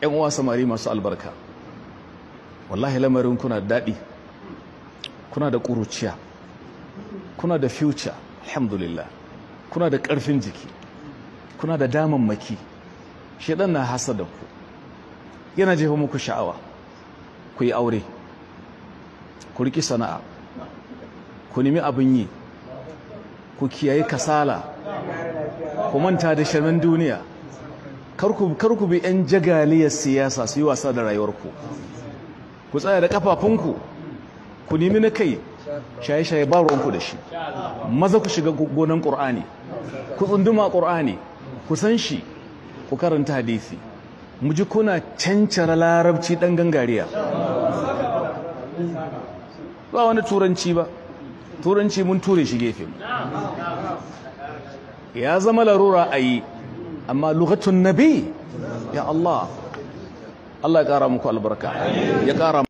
Ƴan uwa samari masu albarka, wallahi lamarin kuna da daɗi, kuna da ƙuruciya, kuna da future, alhamdulillah, kuna da ƙarfin jiki, kuna da damammaki. Shedan na hasada ku, yana jefa muku sha'awa. Ku yi aure, ku riki sana'a, ku nemi abin yi, ku kiyaye kasala, ku manta da shirmen duniya. Kar ku bi 'yan jagaliyar siyasa su yi wasa da rayuwarku. Ku tsaya da kafafunku, ku nemi na kai. Shaye-shaye ba ruwanku da shi. Maza ku shiga gonan ƙur'ani, ku tsunduma ƙur'ani, ku san shi, ku karanta hadisi. Mu ji kuna cancara larabci ɗan gangariya. Ba wani turanci ba, turanci mun ture shi gefe, ya zama larura a yi, amma lugatun nabi ya Allah. Allah ya ƙara muku albarka, ya ƙara